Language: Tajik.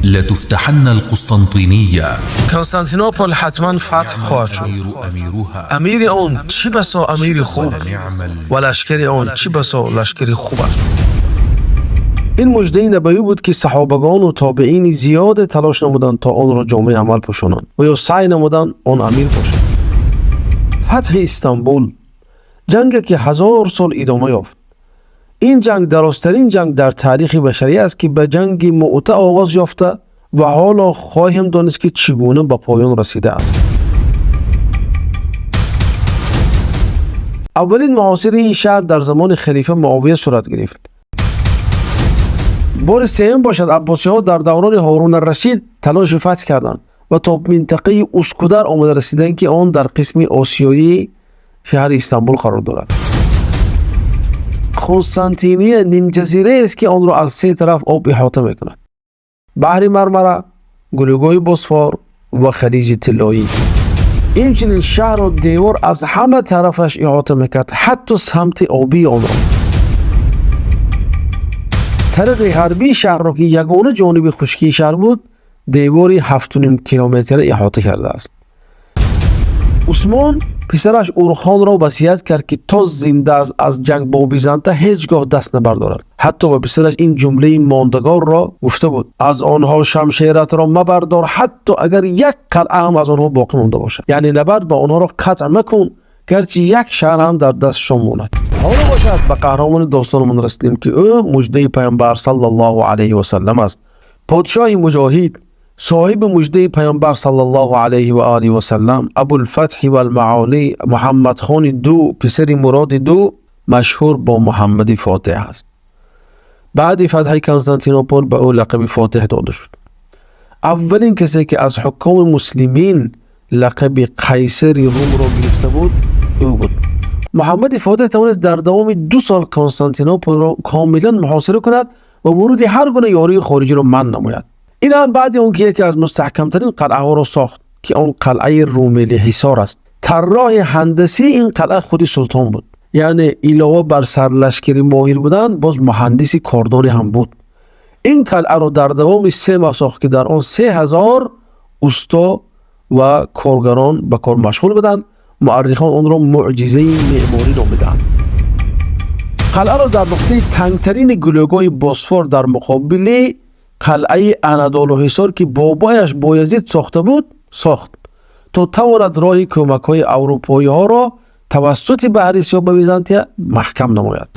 لتفتحن القسطنطينية. Константинопол ҳатман фатҳ хоҳад шуд. أميرها. Амири он чӣ басо амири хуб ونعم ва лашкари он чӣ басо лашкари хуб аст. Ин муждаи набавӣ буд, ки саҳобагону тобеини зиёде талош намуданд, то онро ҷомаи амал пӯшонанд ва ё саъй намуданд, он амир бошад. Фатҳи Истанбул, ҷанге ки 1000 сол идома ёфт. Ин ҷанг дарозтарин ҷанг дар таърихи башарӣ аст, ки ба ҷанги Муъта оғоз ёфта ва ҳоло хоҳем донист, ки чӣ гуна ба поён расидааст. Аввалин муҳосираи ин шаҳр дар замони халифа Муовия сурат гирифт. Бори сеюм бошад, аббосиҳо дар даврони Ҳорун Аррашид талоши фатҳ карданд ва то минтақаи Ускудар омада расиданд, ки он дар қисми осиёии шаҳри Истанбул қарор дорад. Константиния нимҷазираест, ки онро аз се тараф об иҳота мекунад: баҳри Мармара, гулӯгоҳи Босфор ва Халиҷи Тиллоӣ. Инчунин шаҳрро девор аз ҳама тарафаш иҳота мекард, ҳатто самти обии онро. Тариқи ғарбии шаҳрро, ки ягона ҷониби хушкии шаҳр буд, девори 7,5 километра иҳота кардааст. Усмон писараш Урхонро васият кард, ки то зинда аст, аз ҷанг бо Византа ҳеҷ гоҳ даст набардорад. Ҳатто ба писараш ин ҷумлаи мондагорро гуфта буд: «Аз онҳо шамшератро мабардор, ҳатто агар як қалъа ҳам аз онҳо боқӣ монда бошад». Яъне набард ба онҳоро қатъ макун, гарчи як шаҳр ҳам дар дастшон монад. Ҳоло бошад, ба қаҳрамони достонамон расидем, ки ӯ муждаи Паёмбар саллаллоҳу алайҳи васаллам аст. Подшоҳи муҷоҳид, соҳиби муждаи Паёмбар саллаллоҳу алайҳи ва олиҳи васаллам, Абулфатҳи валмаолӣ, Муҳаммадхони ду, писари Муроди ду, машҳур бо Муҳаммади Фотиҳ аст. Баъди фатҳи Константинопол ба ӯ лақаби Фотиҳ дода шуд. Аввалин касе, ки аз ҳукоми муслимин лақаби қайсари Румро гирифта буд, ӯ буд. Муҳаммади Фотиҳ тавонист дар давоми 2 сол Константинополро комилан муҳосира кунад ва вуруди ҳар гуна ёрии хориҷиро манъ намояд. Ин ҳам баъди он ки яке аз мустаҳкамтарин қалъаҳоро сохт, ки он қалъаи Румели Ҳисор аст. Тарроҳи ҳандасии ин қалъа худи султон буд, яъне илова бар сарлашкари моҳир будан, боз муҳандиси кордоне ҳам буд. Ин қалъаро дар давоми 3 моҳ сохт, ки дар он 3000 усто ва коргарон ба кор машғул буданд. Муаррихон онро мӯъҷизаи меъморӣ номидаанд. Қалъаро дар нуқтаи тангтарини гулӯгоҳи Босфор, дар муқобили қалъаи Анадолуҳисор, ки бобояш Боязид сохта буд, сохт, то тавонад роҳи кӯмакҳои аврупоиҳоро тавассути баҳри Сиёҳ ба Византия маҳкам намояд.